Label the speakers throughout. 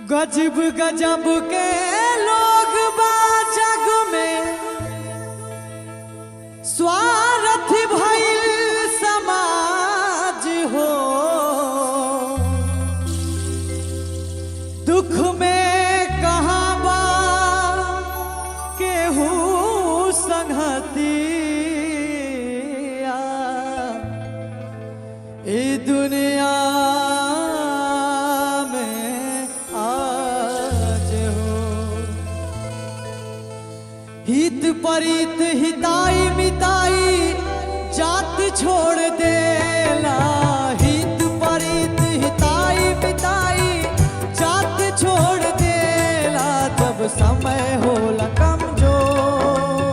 Speaker 1: गजब गजब के लोग बा जग में, स्वार्थ भइल समाज हो। दुख में कहाँ बा केहू संगतिया, ई दुनिया में आज हो। हित परित हिताई मिताई जात छोड़ देला, हित परित हिताई मिताई जात छोड़ देला। जब समय होला कमजोर,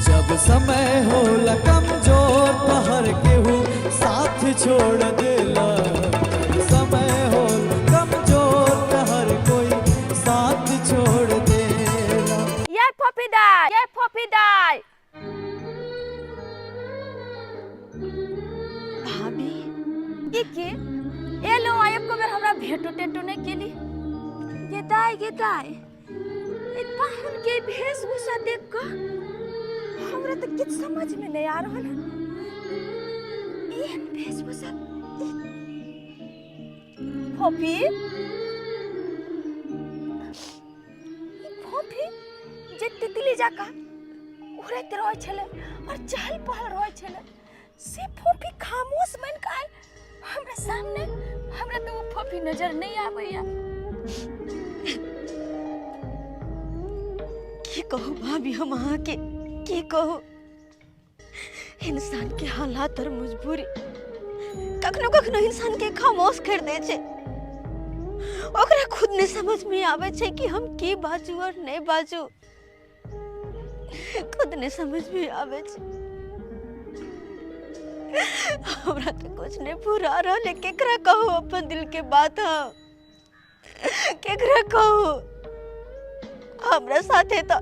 Speaker 1: जब समय होला कमजोर, तो हर केहू साथ छोड़ देला। समय होला कमजोर, तो हर कोई साथ छोड़ देला।
Speaker 2: ये फोफी दाई, ये फोफी दाई। भाभी ई के एलो आ एको बेर हमरा भेटो टेटो नहीं केली। गे दाई, गे दाई, ए पाहुन के वेशभूषा देख क हमरा तो किछ समझ में नहीं आ रहल है। एहन वेशभूषा फोफी, ई फोफी जे तितली जकाँ उड़ैत रहै छलै और चहल पहल रहै छलै, से फोफी खामोश बनि कऽ आयल हमरा सामने। हमरा तऽ ओ फोफी नजर नहि आबैया।
Speaker 3: की कहू भाभी हम अहाँके, की कहू, इंसान के हालात और मजबूरी कखनो कखनो इंसान के खामोश कर दे छै। ओकरा खुद नहीं समझ में आवे छै कि हम की बाजू और नहीं बाजू, खुद नहीं समझ में आवे छै। हमरा तो कुछ नहीं पूरा रहल है, केकरा कहू अपन दिल के बात, हम केकरा कहू। हमरा साथे तो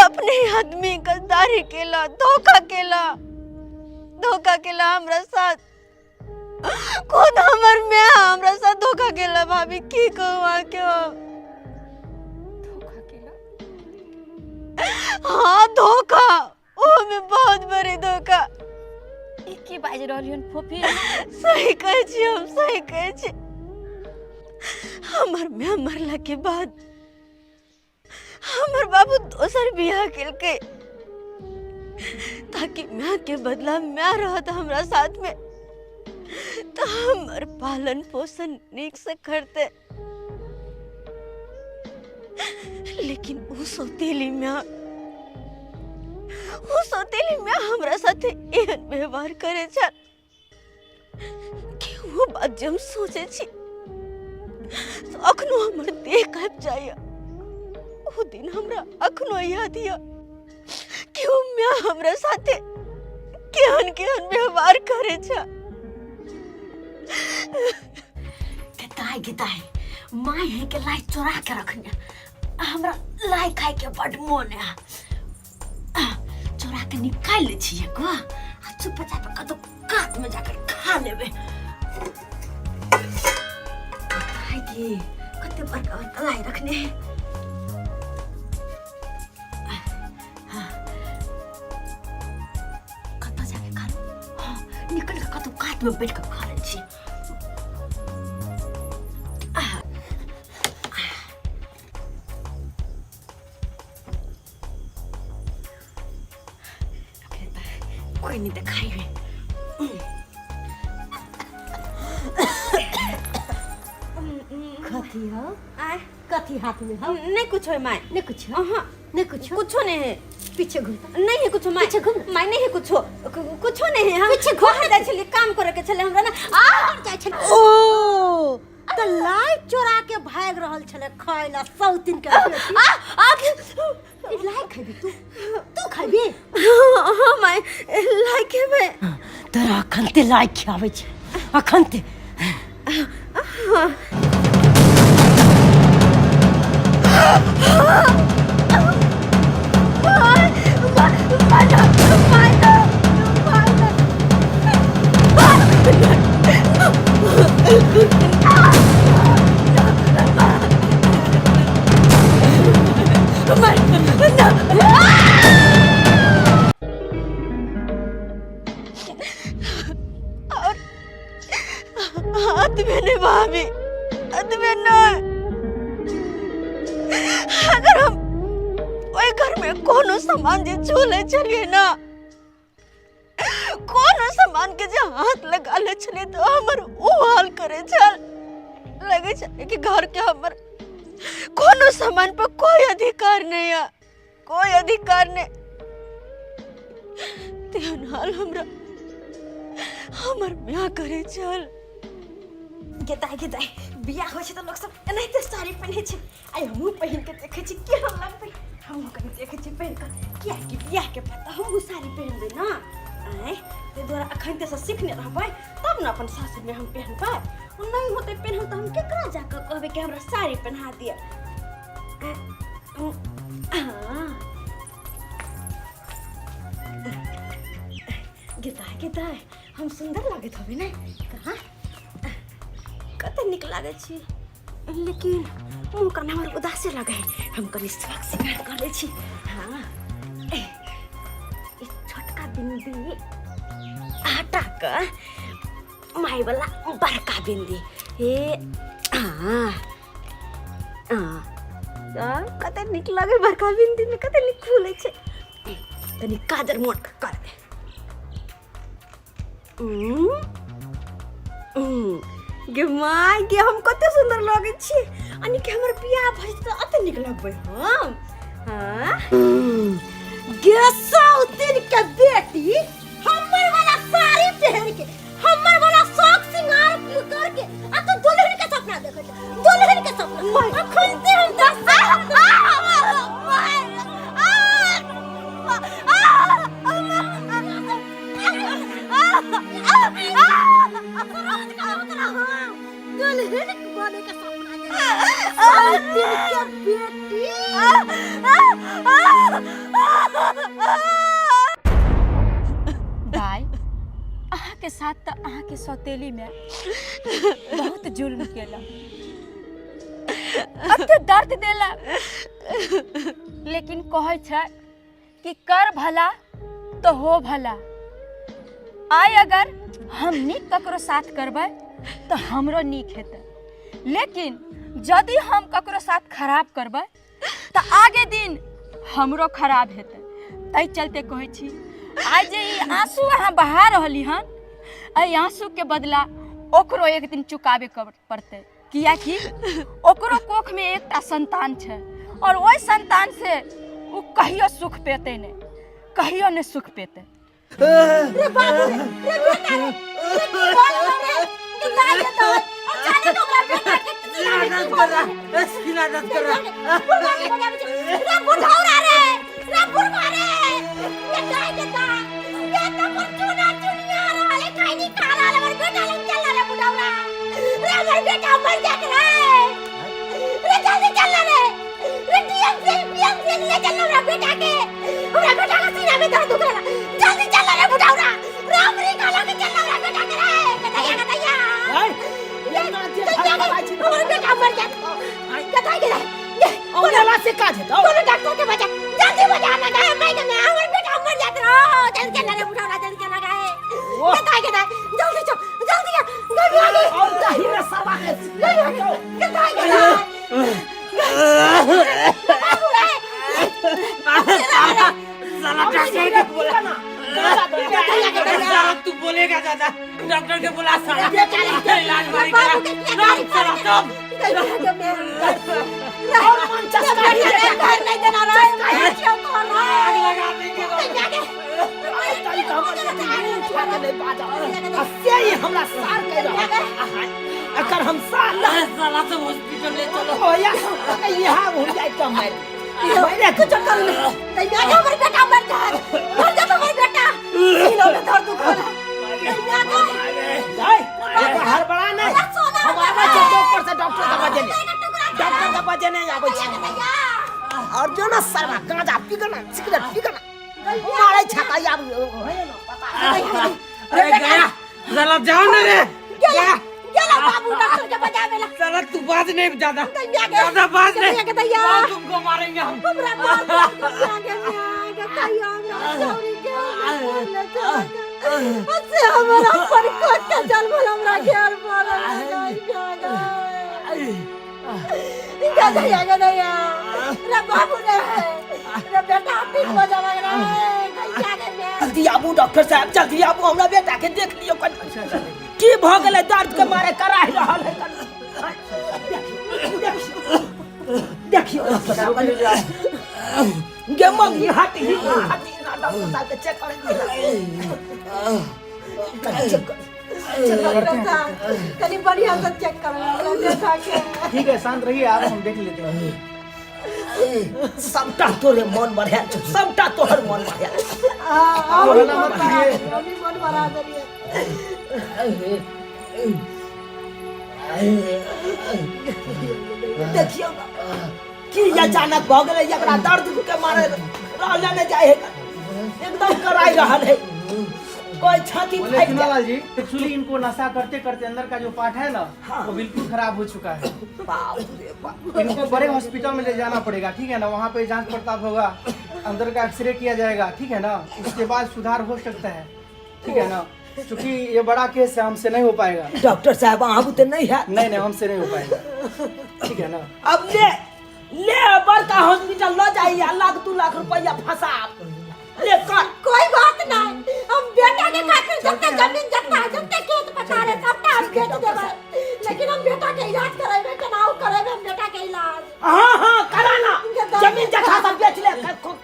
Speaker 3: अपने आदमी गद्दारी केला, धोखा केला, धोखा केला हमरा साथ। खुद हमर माय हमरा साथ धोखा केला। भाभी की कहू अहाँके हम।
Speaker 2: धोखा केला?
Speaker 3: हाँ धोखा, ओहो में बहुत बड़ी धोखा।
Speaker 2: ई की बाजि रहलियन फोफी?
Speaker 3: सही कहै छी हम, सही कहै छी। हमर माय मरला के बाद हमर बाबू दोसर बियाह केलकै, ताकि माय के बदला माय रहत हमरा साथ में, तो हमर पालन पोषण नीक से करते। लेकिन उ सौतेली माय, उ सौतेली माय हमरा साथे एहन व्यवहार करे छल कि वो बात जे हम सोचे छी तो अखनो हमर देह काँपि जाइए। ओ दिन हमरा अखनो याद यऽ कि ओ माय हमरा साथे केहन केहन व्यवहार करे छल।
Speaker 4: गेदाइ गेदाइ, माय है के लाई चोरा के रखने, हमरा लाई खाय के बड मोन है। चोरा के निकालि लै छियै गो, आ चुपचाप कतौ कात में जाकर खा लेबै। खाय के कते बड़का बड़का लाई रखने है। कतऽ जाके खा लू? हाँ, निकल के कतौ कात में बैठ के खा लै छी। कोई नहीं दिखाई है।
Speaker 5: कथी हो?
Speaker 3: आय।
Speaker 5: कथी हाथ में हो?
Speaker 3: नहीं कुछ है माय।
Speaker 5: नहीं कुछ?
Speaker 3: हाँ।
Speaker 5: नहीं कुछ?
Speaker 3: कुछो नहीं है।
Speaker 5: पीछे घूम।
Speaker 3: नहीं है कुछो माय।
Speaker 5: पीछे घूम।
Speaker 3: माय नहीं है कुछो, कुछो नहीं है। हम
Speaker 5: पीछे घूम।
Speaker 3: बाहर जाइ छलियै, काम करे के छलै हमरा ना। आ!
Speaker 5: बाहर जाइ छलियै। ओ, त लाई चोरा के भागि रहल छलै खाय ला सौतिन के बेटी।
Speaker 3: आ, आ,
Speaker 5: ई लाई खैबी तू? तू खैबी?
Speaker 3: हाँ, हाँ, माय, लाई खेबै।
Speaker 5: तोरा अखन ते लाई खियाबै छै, अखन ते।
Speaker 3: अतबे नहीं भाभी, अतबे नहीं। अगर हम ओहि घर में कोनो सामान जे छू ले छलियै ना, कोनो सामान के जे हाथ लगा ले छलियै तो हमर ओ हाल करे छल। लगे छलै कि घर के हमर कोनो सामान पर कोई अधिकार नहीं है, कोई अधिकार नहीं। तेहन हाल हमरा हमर माय करे छल।
Speaker 4: गेदाइ गेदाइ बियाह होइ छै तऽ लोक सब एनाहिते साड़ी पहिनै छै। आइ हमहूँ पहिन के देखै छी केहन लगतै। हमहूँ कनि देखै छी पहिन कऽ, किएकि बियाहके बाद तऽ हमहूँ साड़ी पहिनबै ने। आँय, ताहि दुआरे अखन से सीखने रहबै तब ने अपन सासुरमे हम पहिनबै। ओ नहि होतै पहिनल तऽ हम केकरा जाकऽ कहबै कि हमरा साड़ी पहिना दिअ। हाँ गेदाइ गेदाइ, हम सुन्दर लागैत होबै ने? कहाँ कते नीक लागै छी, लेकिन मुँह कान हमर उदासे लगै है। हम कनि शौक सिंगार कर लै छी। हाँ, ई छोटका बिंदी हटा कऽ माय वाला बड़का बिंदी। हे हाँ हाँ, कते नीक लागै बड़का बिंदी में, कते नीक फूलै छै। कनि काजर मोट कर दे। गे my गे, हम कते सुन्दर लगै छी। यानी कि हमर बियाह भऽ जेतै तऽ अते नीक लगबै हम। हाँ
Speaker 5: गे सौतिन के बेटी, हमर वाला साड़ी पहन के, हमर वाला शौक सिंगार करके आ तू दुल्हन के सपना देखै छ, दुल्हन के सपना। अखन ते हम दुल्हन बने के सपना देखै, सौतिन के बेटी।
Speaker 2: दाई, अहाँके साथ तऽ अहाँके सौतेली में बहुत जुल्म केला, अते दर्द देला, लेकिन कहै छै कि कर भला तो हो भला। आइ अगर हम नीक ककरो साथ करबै तऽ हमरो नीक हेतै, लेकिन यदि हम ककरो साथ खराब करबै तऽ आगे दिन हमरो खराब हेतै। ताहि चलते कहै छी, आइ जे ई आंसू अहाँ बहा रहली हन, एहि आंसूके बदला ओकरो एक दिन चुकाबे पड़तै, कियाकि ओकरो कोखमे एकटा संतान छै और ओहि संतान से ओ कहियो सुख पेतै नहि, कहियो नहि सुख पेतै।
Speaker 5: रे बाबू रे, रे बेटा रे, रे की भऽ गेलौ रे? गे दाइ गे दाइ, अचानक हमरा बेटा के सीना में की भऽ गेलै?
Speaker 1: सीना दर्द कर रहा।
Speaker 5: बुढ़वा के बजाबै छै। रे बुढ़ौरा रे, रे बुढ़वा रे, गे दाइ गे दाइ, गे तऽ हमर चूना चुनिया रहल है, खैनी खा रहल है, हमर बेटा लग चल रे बुढ़ौरा। रे हमर बेटा मर जात रे। रे जल्दी चल रे। रे डीएमसी पीएमसी ले चल हमरा बेटा के। हमरा बेटा के सीना में दर्द उठ रहा। जल्दी चल रे बुढ़ौरा। रे अमेरिका लगे चल हमरा बेटा के रे। कतैया कतैया। हमर बेटा मर जात। कतै गेलै?
Speaker 6: औनेला से काज हेतौ।
Speaker 5: कोनो डॉक्टर के बजा, जल्दी बजा ना गाए, मैं के मैं हमर बेटा मर जात रो। जल्दी चल रे बुढ़ौरा, जल्दी चल गाए। कतै गेलै? जल्दी चल, जल्दी आ। गई आ गई।
Speaker 6: और दही रे सरवा के।
Speaker 5: कतै गेलै? बाबू रे।
Speaker 1: साला डॉक्टर के बोला, साला तू बोलेगा ज्यादा, डॉक्टर के बोला साला इलाज मारी करा।
Speaker 5: बाबू के किया गाड़ी
Speaker 1: साला सब
Speaker 6: और मन चस्का ही रे।
Speaker 5: घर नहीं देना रे।
Speaker 1: आग लगा देंगे।
Speaker 6: तई तो हमर मुंह छुआ के नहीं बाजब। आ से ही हमरा सार कहि रहल। एकर हम सार
Speaker 1: साला सब हॉस्पिटल ले चलो।
Speaker 6: ओ या यहाँ हो जाए तो मार मारे
Speaker 5: कुछ करू नहीं। तैया के हमर बेटा मर जाए, मर जाए हमर बेटा। सीना में दर्द उठ रहा। तैया के
Speaker 6: जाए हड़बड़ा नहीं, हम आबै छी चौक पर से डॉक्टर के बजेने, डॉक्टर के बजेने आबै छी। और जो ना सरवा गांजा पी के ना सिगरेट पी के ना मारै छता आब होय ना पता।
Speaker 1: अरे गया साला, जाओ ना रे।
Speaker 5: गेला गेला बाबू डॉक्टर के बजावे ला।
Speaker 1: साला तू बाज नहीं ज्यादा,
Speaker 5: तैया के
Speaker 1: ज्यादा बाज नहीं,
Speaker 5: तैया के तैया
Speaker 1: बहुत तुमको मारेंगे हम।
Speaker 5: हमरा मार के के के तैया हमरा सॉरी के बोलले चल से हमरा पर कोट के जन्म हमरा घर पर। रे दैया गे दैया रे बाबू रे रे बेटा ठीक हो जावे रे गैया गे मैं।
Speaker 6: जल्दी आबू डॉक्टर साहब, जल्दी आबू, हमरा बेटा के देख लियो कनी की भ गेलै, दर्द के मारे कराहि रहल है। देखियो डॉक्टर साहब गे मंगी हटी हटी ना, डॉक्टर साहब के चेक कर कनी, चेक कर।
Speaker 5: डॉक्टर साहब कनी बढ़िया से चेक कर हमरा बेटा के।
Speaker 7: ठीक है, शांत रहिए आप, हम देख लेते हैं।
Speaker 6: सबटा तोरे मन बढ़ायल छौ, सबटा तोहर मन बढ़ायल छौ।
Speaker 5: हां
Speaker 7: हल्ला मत कीजिए।
Speaker 5: अभी मन बढ़ा देलिए।
Speaker 6: देखियो ना, की अचानक भ गेलै, एकरा दर्द के मारे रहले नहि जाइ है, एकदम कराई रहल है, कोई छाती
Speaker 7: बोले
Speaker 6: फाटि
Speaker 7: चुनालाल जी, एक्चुअली इनको नशा करते करते अंदर का जो पार्ट है ना,
Speaker 6: हाँ।
Speaker 7: वो बिल्कुल खराब हो चुका है।
Speaker 6: बाप रे बाप।
Speaker 7: इनको बड़े हॉस्पिटल में ले जाना पड़ेगा, ठीक है ना? वहाँ पे जांच पड़ताल होगा, अंदर का एक्सरे किया जाएगा, ठीक है ना? उसके बाद सुधार हो सकता है, ठीक है ना? क्योंकि ये बड़ा केस है, हमसे नहीं हो पाएगा।
Speaker 6: डॉक्टर साहब अहाँ बुते नहीं है?
Speaker 7: नहीं नहीं, हमसे नहीं हो पाएगा, ठीक है ना?
Speaker 6: अब ले ले बड़का हॉस्पिटल ल जाइए, लाख 2 लाख रुपया फंसा ले कर।
Speaker 5: कोई बात नहीं, हम बेटा के खातिर जत्ते जमीन जत्ता जत्ते खेत पटारे सबटा हम बेच देबै, लेकिन हम बेटा के इलाज करेबे, केनाहु करेबे हम बेटा के इलाज।
Speaker 6: हाँ हाँ करा ना, जमीन जथा सब बेच ले,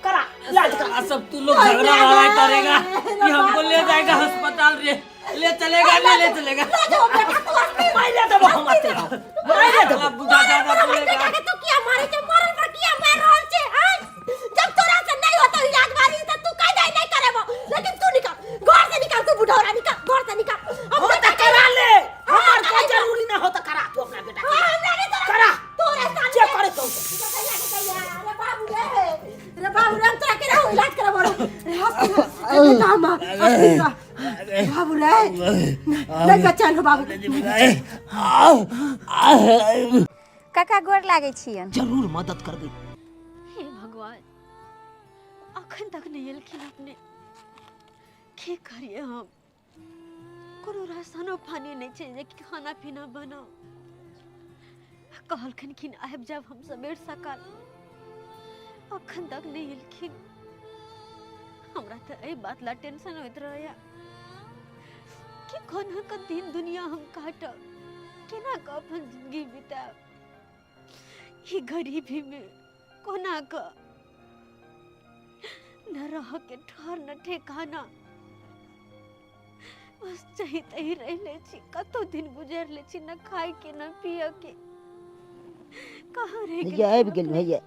Speaker 6: करा इलाज करा।
Speaker 1: सब तू लोग झगड़ा लड़ाई करेगा कि हमको ले जाएगा अस्पताल रे, ले चलेगा नहीं ले चलेगा।
Speaker 5: ले जाओ बेटा तू अस्पताल।
Speaker 6: मैं ले देबो हम अस्पताल, मैं ले देबो।
Speaker 1: बुढ़ा दादा बोलेगा
Speaker 5: बेटा के तू किया मारे के मरल पर किया मार रहल छे? हां जब तोरा से नहीं होता इलाज बारी त तू कह दे नहीं करेबो, लेकिन तू निकल घर से, निकल तू बुढ़ौरा, निकल घर से निकल। हम
Speaker 6: हो
Speaker 5: बेटा
Speaker 6: त करा ले, हमर कोई जरूरी ना हो त करा तू अपना बेटा के।
Speaker 5: हां हमरा नहीं तोरा
Speaker 6: करा
Speaker 5: तोरा सामने
Speaker 6: जे करे तो।
Speaker 5: रे बाबू रे, रे बाबू रे, हम तोरा के रहू इलाज करबो रे। रे हस्ती रे बेटा हम हस्ती रे बाबू रे, नहीं बचान हो बाबू।
Speaker 2: काका गोर लागै छियन।
Speaker 6: जरूर मदद करबै।
Speaker 3: हे भगवान, अखन तक नहीं एलखिन अपने, की करिए हम? कोनो राशनो पानी नहीं छै जे कि खाना पीना बनाओ। कहलखिन कि आबि जायब हम सबेर सकाल, अखन तक नहीं एलखिन। हमरा तऽ एहि बात ला टेंशन होइत रहैया कि कोना के दिन दुनिया हम काटब, केना कऽ अपन जिंदगी बितायब, ई गरीबी में कोना कऽ न रह के ठहर न ठेकाना, बस चाही तही रहि लै छी, कतौ दिन गुजर लै छी, न खाय के न पिय के। कहाँ रहि
Speaker 8: भैया आबि गेल? भैया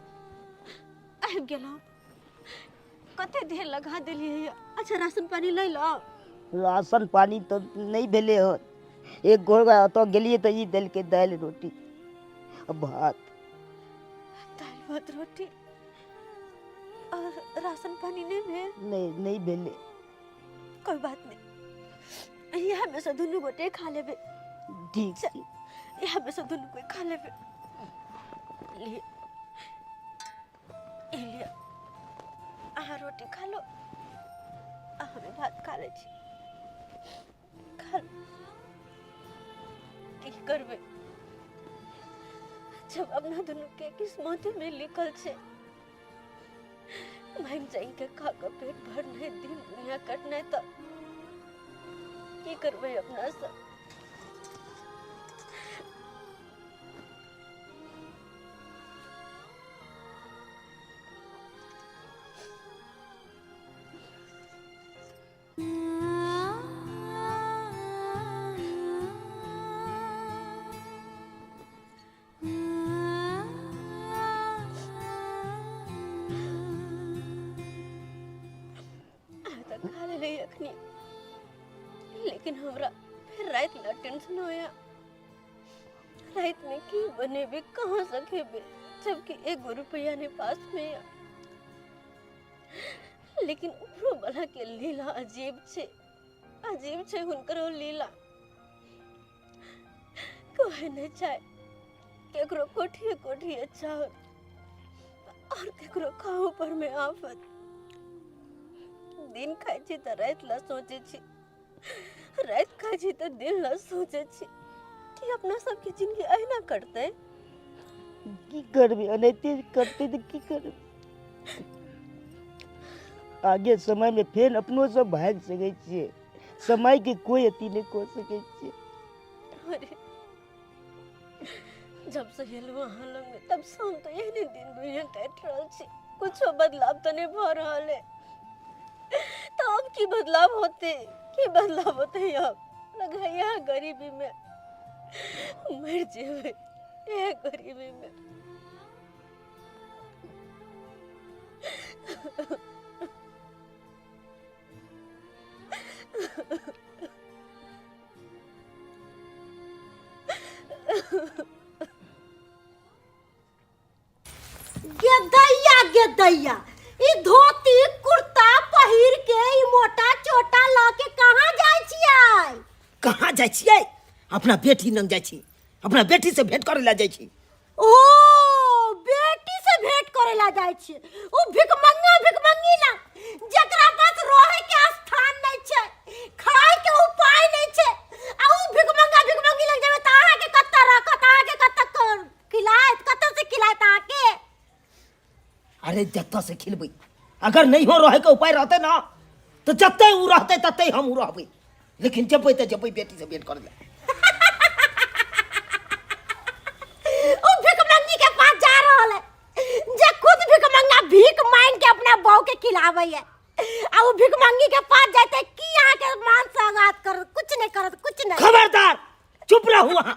Speaker 3: आबि गेलहुँ? कते देर लगा देलियै। अच्छा राशन पानी लै लऽ?
Speaker 8: राशन पानी तऽ नहि भेलै हन, एक गोरा ओतऽ गेलियै तऽ ई देलकै दालि रोटी आ भात।
Speaker 3: दालि भात रोटी और राशन पानी नहीं भेल?
Speaker 8: नहि नहि भेलै।
Speaker 3: कोई बात नहीं, इएह में से दुनू गोटे खा लेबै।
Speaker 8: ठीक छै।
Speaker 3: इएह में से दुनू कोई खा लेबै। लिए ई लिअ, अहाँ रोटी खा लो आ हमे भात खा लै छी। खा लो। की करबै जब अपना दुनू के किस्मत में लिखल छै मांगि चांगि के खा कऽ पेट भरनाइ, दिन दुनिया कटनाइ, तऽ की करबै अपना सब? तऽ खा लेलियै अखनी, लेकिन हमरा फेर राति ला टेंशन होया, राति में की बनेबै, कहाँ से खेबै, जबकि एगो रुपया नहीं पास में या। लेकिन ऊपरो वाला के लीला अजीब छै, अजीब छै हुनकरो लीला। कहै नहि छै केकरो कोठिए कोठिए चाउर और केकरो खाओ पर में आफत। दिन खाइ छी तऽ राति ला सोचै छी, राति खाइ छी तऽ दिन ला सोचै छी कि अपना सबके जिंदगी अहिना कटतै।
Speaker 8: की करबै, एनाहिते करतै तऽ की करबै? आगे समयमे फेर अपनो सब भागि सकै छियै, समयके कोइ अथी नहि कऽ सकै छियै।
Speaker 3: अरे जब से एलहुँ अहाँ लगमे तब से हम तऽ एहने दिन दुनिया काटि रहल छी, कुछो बदलाव तऽ नहि भऽ रहल है। तऽ अब की बदलाव होते, की बदलाव होते? अब लगे यहाँ गरीबी में मर जेबै, यह गरीबी में।
Speaker 5: गेदैया गेदैया, ई धोती कुर्ता पहिर के ई मोटा चोटा लऽ के कहाँ जाइ छियै?
Speaker 6: कहाँ जाइ छियै? अपना बेटी लग जाइ छी, अपना बेटी से भेंट करे ला जाइ छी।
Speaker 5: ओ बेटी से भेंट करे ला जाइ छियै? ओ भिखमंगा भिखमंगी ला जकरा पास रहे के स्थान नहीं छै, खाए के उपाय नहीं छै, आ उ भिखमंगा भिखमंगी लग जेबै तऽ अहाँके कतऽ रखत, अहाँके कतऽ खिलायत, कतऽ से खिलायत अहाँके?
Speaker 6: अरे जतऽ से खिलबै, अगर नहीं हो रहे के उपाय रहते ना तो जते उ रहते तते हम उ रहबै, लेकिन जबै तऽ जबै बेटी से भेंट करे ला।
Speaker 5: उ भिखमंगी के पास जा रहल है जे खुद भिखमंगा भीख मांग के अपना बहू के खिलाबै है, आ उ भिखमंगी के पास जाते की अहाँ के मान सगात कर कुछ नहीं करत, कुछ नहीं।
Speaker 6: खबरदार, चुप रहू अहाँ।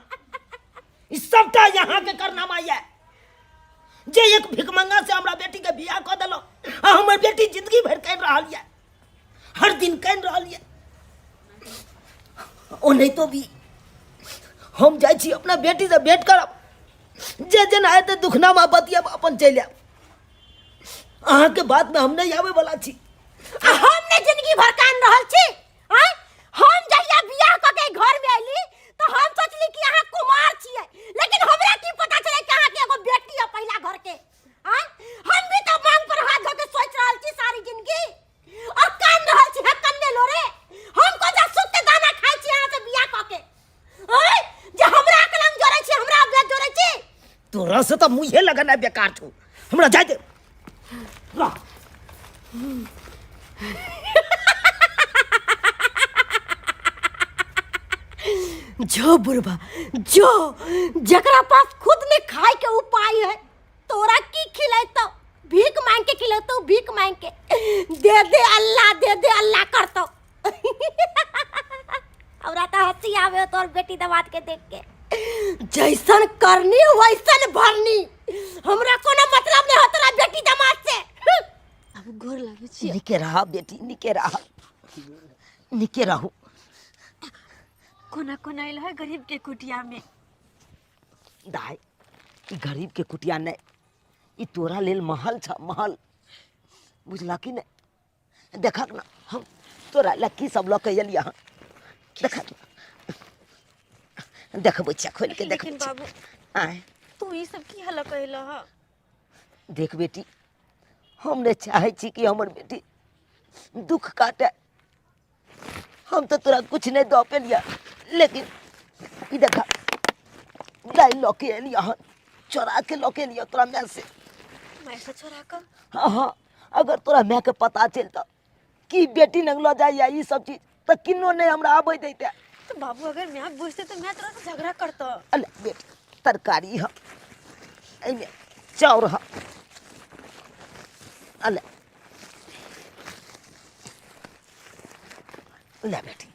Speaker 6: ई सबटा यहाँ के करनामा ये जे एक भिखमंगा से हमरा बेटी के बियाह कऽ देलहुँ आ हमर बेटी जिंदगी भरि कानि रहल ये, हर दिन कानि रहल ये। ओनाहितो भी हम जाइ छी अपना बेटी से भेंट करब, जे जेना हेतै दुखनामा बतियाब, अपन चलि आयब। अहाँके बातमे हम नहि आबै वाला छी।
Speaker 5: आ हम ने जिंदगी भर कान रहल छी? आँय, हम जहिया बियाह कऽ के घर में अयली तऽ हम सोचली कि अहाँ कुमार छियै, लेकिन हमरा की पता चलै कि अहाँके एगो बेटी है पहिला घर के। आँय, हम भी तऽ मांग पर हाथ धऽ के सोचि रहल छी सारी जिंदगी और कान रहल छी। हक्कन ने लोरे, हम कोन सा सुख के दाना खाइ छी अहाँ से बियाह कऽ के? आँय, जे हमरा अकलंग जोड़ै छी, हमरा अवगत जोड़ै छी।
Speaker 6: तोरा से तऽ मुँहे लगनाइ बेकार छौ, हमरा जाय दे। रह।
Speaker 5: जो बुढ़बा जो, जकरा पास खुद ने खाए के उपाय है तोरा की खिलेतो? भीख मांग के खिलेतो, भीख मांग के। दे दे अल्लाह, दे दे अल्लाह करतो। हमरा तो हंसी आवे तोर बेटी दमाद के देख के। जैसन करनी वैसन भरनी, हमरा कोनो मतलब नहीं हो तोरा बेटी दमाद से।
Speaker 3: अब गोर लागै छी।
Speaker 6: निके रह बेटी, निके रह, निके रहू।
Speaker 3: कोना कोना आयल है गरीब के कुटिया में?
Speaker 6: दाई, ई गरीब के कुटिया नहीं, ई तोरा लेल महल छ, महल, बुझला कि नहीं? देखक ना हम तोरा लए की सब लऽ के एलियै हन, देखक देखबै छियै खोलि के, देखबै
Speaker 3: लेकिन
Speaker 6: छियै।
Speaker 3: बाबू,
Speaker 6: आँय,
Speaker 3: तू ई सब की हल कहल ह?
Speaker 6: देख बेटी, हम नहि चाहै छी कि हमर बेटी दुख काटे। हम तऽ तोरा कुछ नहि दऽ पेलियै, लेकिन ई देखा दालि लऽ के एलियै हन, चोरा के लऽ के एलियै तोरा माय से।
Speaker 3: माय से चोरा कऽ?
Speaker 6: हाँ हाँ, अगर तोरा माय के पता चलतौ कि बेटी लग लऽ जाइया ई सब चीज तऽ किन्नो नहि हमरा आबै दैते।
Speaker 3: तो बाबू, अगर मैं बुझते तो मैं तोरा से झगड़ा करता।
Speaker 6: अले बेटी, तरकारी ह, एहिमे चाउर ह, अले ले बेटी,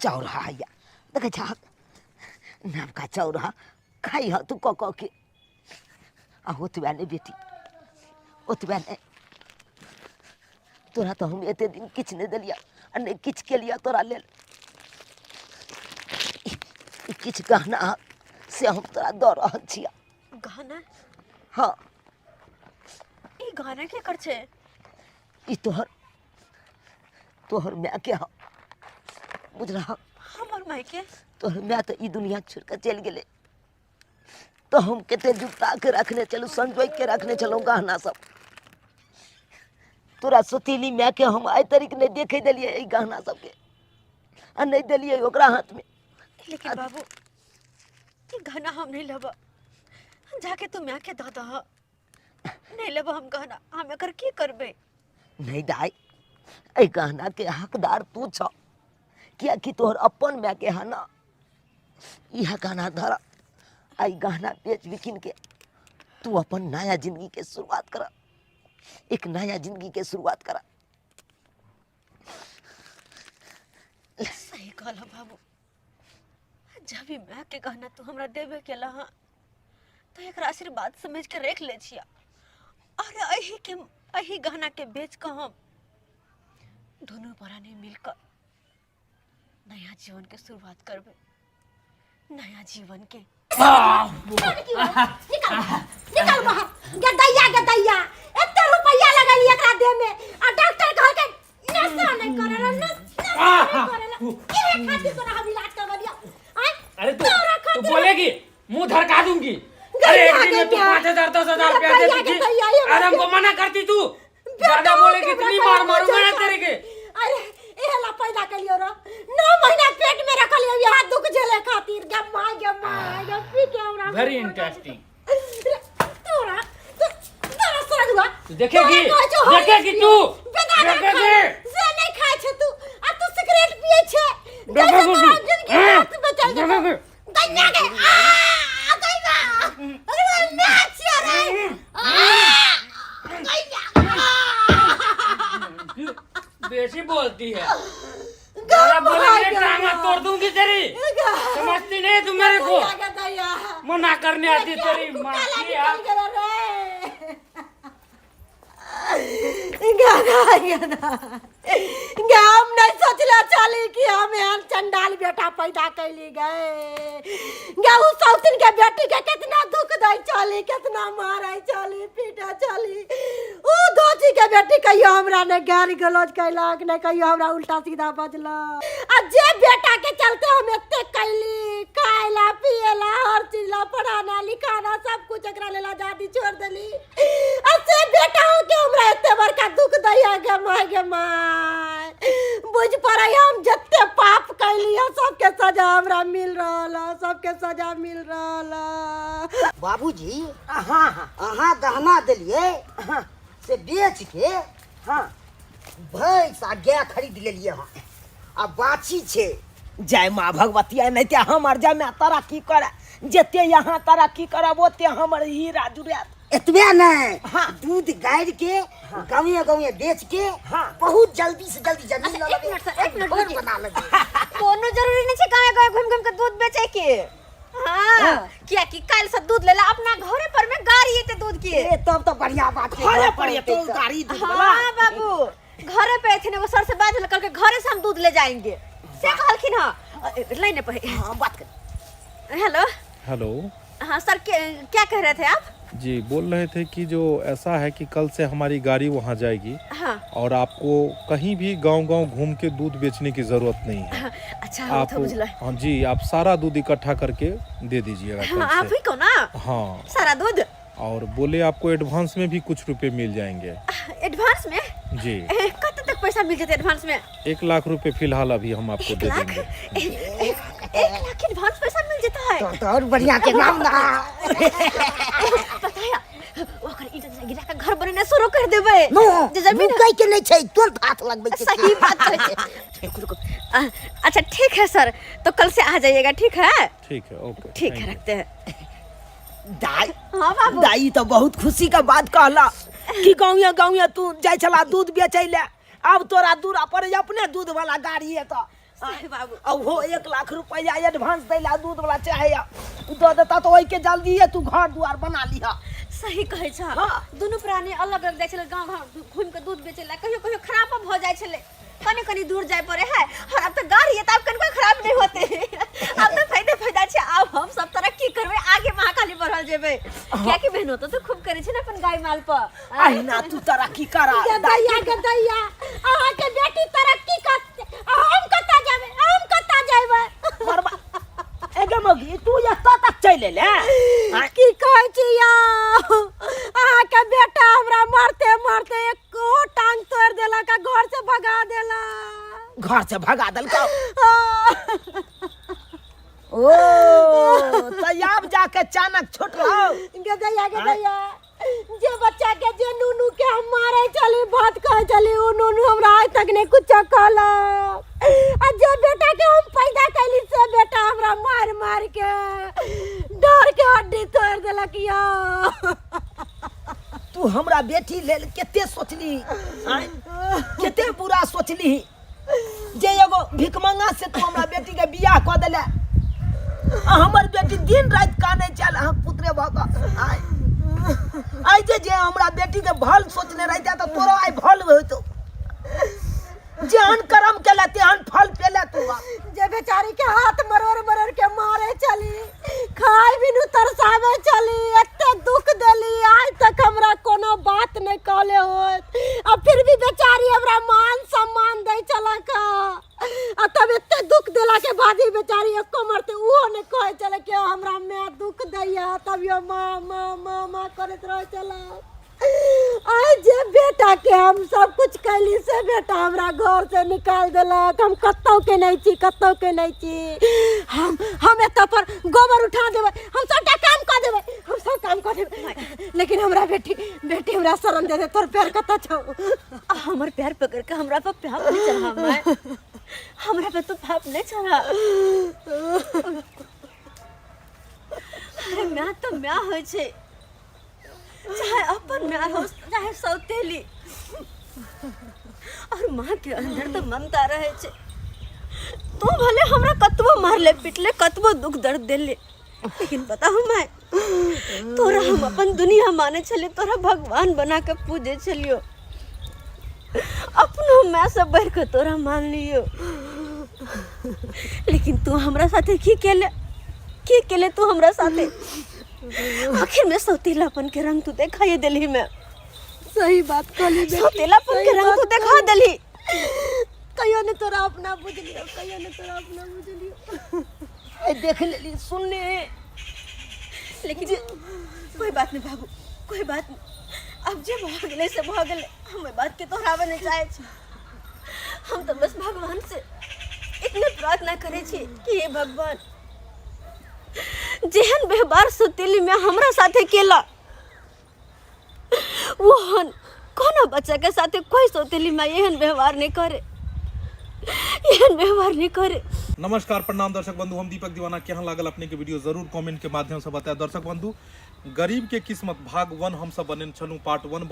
Speaker 6: चाउर ह, हैया देखै छहक नवका चाउर ह, खाइ ह तू कऽ कऽ के। आ ओतबे नहि बेटी, ओतबे नहि, तोरा तऽ हम एते दिन किछु नहि देलियऽ आ नहि किछु केलियऽ तोरा लेल। ई किछु गहना से हम तोरा दऽ रहल छियऽ।
Speaker 3: गहना?
Speaker 6: हाँ।
Speaker 3: ई गहना के कर छै?
Speaker 6: ई तोहर तोहर माय के हम, बुझलह?
Speaker 3: हमर माय के?
Speaker 6: तोहर माय तऽ ई दुनिया छोड़ि कऽ चलि गेलै, तऽ हम कते जुगता के रखने छलहुँ, संजोगि के रखने छलहुँ गहना सब। तोरा सतीली माय के हम आइ तरीक नहि देखे देलियै एहि गहना सबके, आ नहि देलियै ओकरा हाथमे।
Speaker 3: लेकिन बाबू, ई गहना हम नहीं लेब, जाके तू माय के दऽ दह। नहि लेबो हम गहना, हम एकर की करबै?
Speaker 8: नहीं दाई, एहि गहना के हकदार तू छ, कियाकि तोहर अपन माय के हना। इह गहना धर, आ ई गहना बेच बिकिन के तू अपन नया जिंदगी के शुरुआत कर, एक नया जिंदगी के शुरुआत कर।
Speaker 3: सही कहल बाबू, जब भी माय के गहना तू हमरा देबे केला हँ तो एकरा आशीर्वाद समझ के रख ले छिया, और एही के एही गहना के बेच के हम दोनों प्राणी मिलकर नया जीवन के शुरुआत करबे, नया जीवन के।
Speaker 5: निकल निकल बाहर गदैया गदैया, एते रुपैया लगली एकरा देह में आ डॉक्टर कहल के नशा नहीं करेला, नशा नहीं करेला, इहे खातिर तोरा हम इलाज करवलियो। आय
Speaker 1: अरे तू
Speaker 5: तोरा
Speaker 1: तू
Speaker 5: खातिर
Speaker 1: बोलेगी मुंह धड़का दूंगी। अरे एक दिन में तू
Speaker 5: गैया।
Speaker 1: 5,000 10,000 रुपया
Speaker 5: गैया,
Speaker 1: देती थी
Speaker 5: गैया, ये
Speaker 1: और हमको मना करती तू, ज्यादा बोलेगी इतनी मार मारूंगा ना तेरे के।
Speaker 5: अरे एहला पैदा कलियो रो, 9 महीना पेट में रखलियो यहाँ दुख झेले खातिर। गे माय गे माय गे पी के हमरा
Speaker 1: वेरी इंटरेस्टिंग।
Speaker 5: तोरा तोरा सरगुआ
Speaker 1: तू देखेगी
Speaker 5: तोरा कहै छौ हॉर्लिक्स
Speaker 1: देखेगी
Speaker 5: पियो।
Speaker 1: तू
Speaker 5: बेदाना
Speaker 1: देखेगी।
Speaker 5: खाय, से नहीं खाय छे तू, आ तू सिगरेट पिए छे, जैसे
Speaker 1: देखेगी
Speaker 5: तोरा
Speaker 1: तू।
Speaker 5: जिंदगी
Speaker 1: हाँ,
Speaker 5: रात बचल जेतौ।
Speaker 1: देखेगी।
Speaker 5: दैया गे आ दैया, अरे मैं छियो रे आ दैया
Speaker 1: बेसी बोलती है, ज्यादा बोलेगी टांगा तोड़ दूंगी तेरी, समझती नहीं तू मेरे को, मना करने आती तेरी माँ की यार।
Speaker 5: हम नहीं सोचले चली कि हम एहन चंडाल बेटा पैदा कैली गए। गे उ सौतिन के बेटी के कितना दुख दै चली, कितना मारै चली, पीटे चली। उ दोषी के बेटी कहियो हमरा ने गाली गलौज कैलक, ने कहियो हमरा उल्टा सीधा बजलक। आ जे बेटा के चलते हम एते कैली, खाइला पिएला हर चीज ला, पढ़ाना लिखाना सब कुछ एकरा लेल आजादी छोड़ देली, आ से बेटा हो के हमरा एते बड़का दुख दैया। गे माय गे my, बुझ पड़ै हम जते पाप कैली है सबके सजा हमरा मिल रहल है, सबके सजा मिल रहल है।
Speaker 8: बाबूजी अहाँ गहना देलिए से बेच के हाँ भैंस आ गाय खरीद लेलिए हँ, आ बाछी छे।
Speaker 6: जय माँ भगवती, नहीं ते हमर जमा तरक्की करे, जते यहाँ तरक्की करब ओते हमर हीरा जुड़ायत।
Speaker 8: एतबे नहीं, दूध गारि के गाँवे गाँवे बेच के बहुत जल्दी से जल्दी जमीन
Speaker 4: अच्छा, एक मिनट सर, एक मिनट
Speaker 8: घर
Speaker 4: रुकिए।
Speaker 8: बना लेबै।
Speaker 4: कोनो जरूरी नहीं छै गाँवे गाँवे घूम घूम के दूध बेचे के। हाँ, कियाकि काल्हि से दूध लेला अपना घरे पर में गाड़ी एते दूध के।
Speaker 8: ए तब तो बढ़िया बात छै।
Speaker 6: घरे पर एतौ गाड़ी दूध वाला।
Speaker 4: हाँ बाबू, घरे पे एथिन, एगो सर से बात भेल, कहलकै घरे से हम दूध ले जाएंगे, से कहलखिन। हाँ लाइन पर
Speaker 8: हाँ बात कर।
Speaker 4: हेलो
Speaker 9: हेलो,
Speaker 4: हाँ सर, क्या कह रहे थे आप?
Speaker 9: जी बोल रहे थे कि जो ऐसा है कि कल से हमारी गाड़ी वहाँ जाएगी।
Speaker 4: हाँ।
Speaker 9: और आपको कहीं भी गांव-गांव घूम के दूध बेचने की ज़रूरत नहीं है।
Speaker 4: अच्छा, हम
Speaker 9: आप
Speaker 4: तो बुझल।
Speaker 9: हाँ जी, आप सारा दूध इकट्ठा करके दे दीजिएगा
Speaker 4: हाँ,
Speaker 9: कल
Speaker 4: आप
Speaker 9: से।
Speaker 4: ही को ना?
Speaker 9: हाँ
Speaker 4: सारा दूध।
Speaker 9: और बोले आपको एडवांस में भी कुछ रुपए मिल जाएंगे।
Speaker 4: एडवांस में?
Speaker 9: जी।
Speaker 4: कब तक पैसा मिल जाते एडवांस में?
Speaker 9: 1 लाख रुपए फिलहाल अभी हम आपको
Speaker 4: 1
Speaker 9: दे
Speaker 4: लाख?
Speaker 9: देंगे।
Speaker 4: 1 लाख एडवांस पैसा मिल जाता है?
Speaker 8: तो और बढ़िया के नाम ना।
Speaker 4: पता है, ओकर ईंट गिरा के घर बनेना शुरू कर देबै।
Speaker 8: नो,
Speaker 4: जे जमीन
Speaker 8: रुकै के नहीं छै, तुरंत हाथ लगबै छै।
Speaker 4: सही बात है। रुको, रुको। अच्छा ठीक है सर, तो कल से आ जाइएगा, ठीक है?
Speaker 9: ठीक है, ओके,
Speaker 4: ठीक है,
Speaker 9: thank you.
Speaker 4: रखते हैं।
Speaker 6: दाई,
Speaker 4: हाँ बाबू।
Speaker 6: दाई तो बहुत खुशी का बात कहला कि गाँवे गाँवे तू जाइ छला दूध बेचै ले, अब तोरा दूरा पर अपने दूध वाला गाड़ी है तो
Speaker 4: सही बाबू।
Speaker 6: अब हो 1 लाख रुपया एडवांस दै ला दूध वाला चाहे दऽ देता तो ओहिके जल्दी तू घर दुआर बना लिहा।
Speaker 4: सही कहै छह।
Speaker 6: हाँ।
Speaker 4: दुनू प्राणी अलग अलग जाइ छलै गाँव गाँव घूमि के दूध बेचै ला, कहियो कहियो खराबो भऽ जाइ छलै, कनी कनी दूर जाय पड़े है। और अब तो गाड़ी है तो अब कनिको खराब नहीं होते, अब तो फायदे फायदा छै। अब हम सब तरक्की करबै, आगे महाकाली बढ़ल जेबै, कियाकि मेहनतो तो खूब करै छै ने अपन गाय माल पर।
Speaker 6: अहिना तू तरक्की करा।
Speaker 5: गदैया गदैया, अहाँ के बेटी तरक्की करते, हम कतऽ जेबै, हम कतऽ जेबै?
Speaker 6: मरबा एगे मौगी, तू एतऽ तक चलि एले?
Speaker 5: की कहै छी यौ, अहाँ के बेटा हमरा मारते मारते एको टांग तोड़ि देलक आ घर से भगा देलक।
Speaker 6: घर से भगा देलकौ? ओ तऽ आब जा बच्चा के चानक छोट रहो।
Speaker 5: गदैया गदैया, जे बच्चा के जे नूनू के हम मारे चली बात कहे चली, उ नूनू हमरा आज तक नहीं कुछ कहलक। आ जे बेटा के हम पैदा कैली से बेटा हमरा मार मार के डर के हड्डी तोड़ देलक यो।
Speaker 6: तू हमरा बेटी लेल कते सोचली, आँय? कते बुरा सोचली जे एगो भिखमंगा से तू हमरा बेटी के बियाह कऽ देले, आ हमर बेटी दिन राति कानै छल अहाँ पुत्रे भऽ कऽ। आइ आइ जे जे हमरा बेटी के भल सोचने रहिते तऽ तोरो आइ भल होइतौ। जेहन कर्म केले तेहन फल पेले तू।
Speaker 5: जे बेचारी के हाथ मरोड़ मरोड़ के मारे चली, खाए बिनु तरसावे चली, एते दुख देली, आज तक हमरा कोनो बात नहीं कहले होत, आ फिर भी बेचारी हमरा मान सम्मान दै छलक। आ तब एते दुख देला के बाद ही बेचारी एको मरते उहो नहीं कहे छले कि हमरा माय दुख दैया, तब यो माँ माँ माँ माँ करैत रहे छलक। आइ जे बेटा के हम सब कुछ कैली से बेटा हमरा घर से निकाल देलक। हम कतौ के नहीं छी, कतौ के नहीं छी। हम एतऽ पर गोबर उठा देबै, हम सबटा काम कऽ देबै, हम सब काम कऽ देबै, लेकिन हमरा बेटी बेटी हमरा शरण दे दे। तोर पैर कतऽ छौ?
Speaker 3: हमर पैर पकड़ के हमरा पर पाप नहीं चढ़ा माय, हमरा पर तो पाप नहीं चढ़ा। अरे मैं तो मैं होइ छै, चाहे अपन माय हो चाहे सौतेली, और माँ के अंदर तो ममता रहे छे। तू भले हमरा कतबो मारले पिटले, कतबो दुख दर्द देले, लेकिन बताहू माय, तोरा हम अपन दुनिया माने छलियो, तोरा भगवान बना के पूजे छलियो, अपनो माय से बढ़ के तोरा मान लियो, लेकिन तू हमरा साथे की केले, की केले तू हमरा साथे? आखिर में सौतेलापन के रंग तू देखाइए देली में।
Speaker 5: सही बात कहली बेटी,
Speaker 3: सौतेलापन के
Speaker 5: सही
Speaker 3: रंग
Speaker 5: बात
Speaker 3: तू देखा देली।
Speaker 5: कहियो ने तोरा अपना बुझलियो, कहियो ने तोरा अपना बुझलियो।
Speaker 6: ए देख लेली सुन ले।
Speaker 3: लेकिन कोई बात नहीं बाबू, कोई बात नहीं, अब जे भऽ गेलै से भऽ गेलै, हम ओहि बात के दोहराबऽ नहीं चाहै छी। हम तो बस भगवान से इतने प्रार्थना करै छी कि हे भगवान, जेहन व्यवहार सौतेली में हमरा साथे केला ओहन कोनो बच्चा के साथे कोई सौतेली माँ एहन व्यवहार नहीं करे, एहन व्यवहार नहीं करे।
Speaker 9: नमस्कार प्रणाम दर्शक बंधु, हम दीपक दीवाना। केहन लागल अपने के वीडियो जरूर कमेंट के माध्यम से बताए। दर्शक बंधु, गरीब के किस्मत भाग 1 हम सब बनेने छलहुँ, पार्ट 1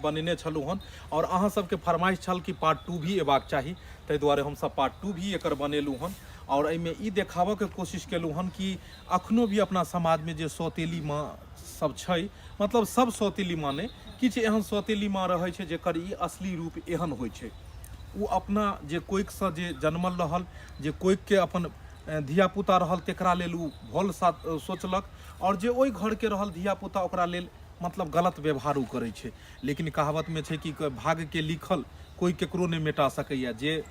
Speaker 9: बनेने छलहुँ हन, और अहाँ सबके फरमाइश छल कि पार्ट 2 भी एबाक चाही, ताहि दुआरे हम सब पार्ट 2 भी एकर बनेलहुँ हन। और एहिमे ई देखाबऽके कोशिश केलहुँ हन कि अखनो भी अपना समाजमे जे सौतेली माँ सब छै, मतलब सब सौतेली माँ नहि, किछु एहन सौतेली माँ रहै छै जेकर ई असली रूप एहन होइ छै। ओ अपना जे कोइखसँ जे जनमल रहल, जे कोइखके अपन धियापुता रहल तेकरा लेल ओ भल सोचलक, और जे ओहि घरके रहल धियापुता ओकरा लेल मतलब गलत व्यवहार ओ करै छै। लेकिन कहावतमे छै कि भाग्यके लिखल कोइ केकरो नहि मेटा सकैए। जे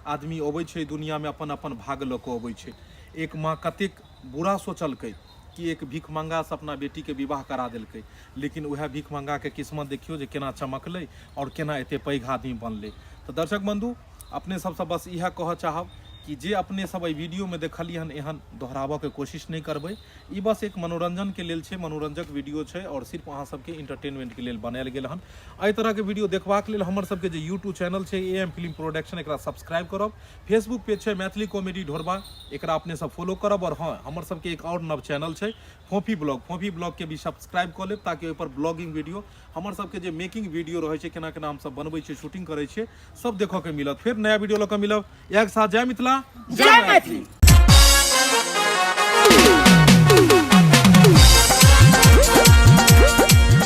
Speaker 9: आदमी अबै छै दुनियामे अपन अपन भाग लऽ कऽ अबै छै। एक माँ कतेक बुरा सोचलकै कि एक भिखमंगासँ अपना बेटीके विवाह करा देलकै, लेकिन वएह भिखमंगाके किस्मत देखियौ जे केना चमकलै आओर केना एते पैघ आदमी बनलै। तऽ दर्शक बंधु, अपने सबसँ बस इएह कहऽ चाहब कि जे अपने सब एहि वीडियोमे देखलियै हन एहन दोहराबऽके कोशिश नहि करबै। ई बस एक मनोरंजनके लेल छै, मनोरंजक वीडियो छै आओर सिर्फ अहाँ सबके इंटरटेनमेंटके लेल बनायल गेल हन। एहि तरहके वीडियो देखबाक लेल हमर सबके जे यूट्यूब चैनल छै ए एम फिल्म प्रोडक्शन, एकरा सब्सक्राइब करब। फेसबुक पेज छै मैथिली कॉमेडी ढोरबा, एकरा अपने सब फॉलो करब। और हाँ, हमर सबके एक और नव चैनल छै फोफी ब्लॉग, फोफी ब्लॉग के भी सब्सक्राइब कऽ लेब ताकि ओहिपर ब्लॉगिंग वीडियो, हमर सबके जे मेकिंग वीडियो रहै छै, केना केना हमसब बनबै छियै, शूटिंग करै छियै, सब देखऽ के मिलत। फेर नया वीडियो लऽ कऽ मिलब। एक साथ जय मिथिला,
Speaker 6: जय मैथिली।